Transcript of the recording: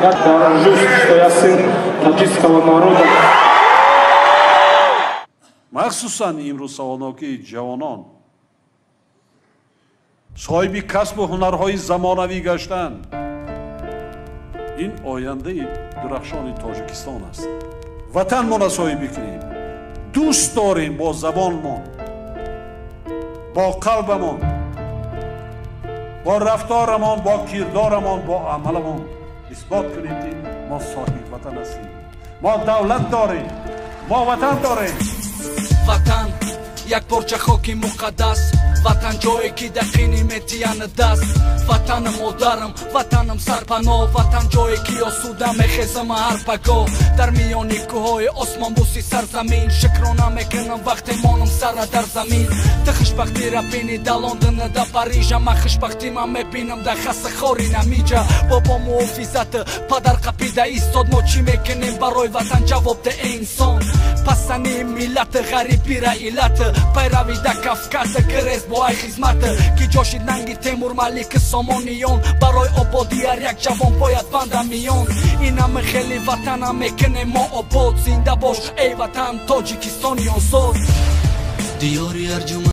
Я горжусь, что я сын таджикского народа. Махсусан имрӯз саволнокии ҷавонон соҳиби касбу ҳунарҳои замонавӣ гаштан, ин ояндаи дурахшони Тоҷикистон аст. Ватанмона соҳиб бикунем, дӯст дорем бо забонмон, бо қалбамон, бо рафторамон, бо кирдорамон, бо амаламон исбот кунем, ки мо соҳиби ватан ҳастем, мо давлат дорем, мо ватан дорем. Ватан як порча хоки муқаддас, ватан ҷое ки дақини метиян даст, ватанам модарам, ватанам сарпаноҳ, ватан ҷое ки осуда мехезам ҳар пагоҳ. Дар миёни кӯҳҳои осмонбӯси сарзамин шукрона мекунам, вақте монам сара дар замин. Ту хушбахтира бини да Лондона, да Парижа, ман хушбахтима мебинам да хастахори намиҷа. Бобо муҳофизат, падар қапида истод, мо чӣ мекунем барои ватан? Ҷавоб де, инсон. Пасани миллат ғарибира иллат, пайрави да Кавказ гирез бо ай хизмат, ки ҷошид нанги Темур Малик Сомониён. Барои ободӣ ҳар як ҷавон бояд банда миён. Инаме хеле ватанам мекунем мо обод. Зинда бош, эй ватан, Тоҷикистони озод. Диёри арҷуманд.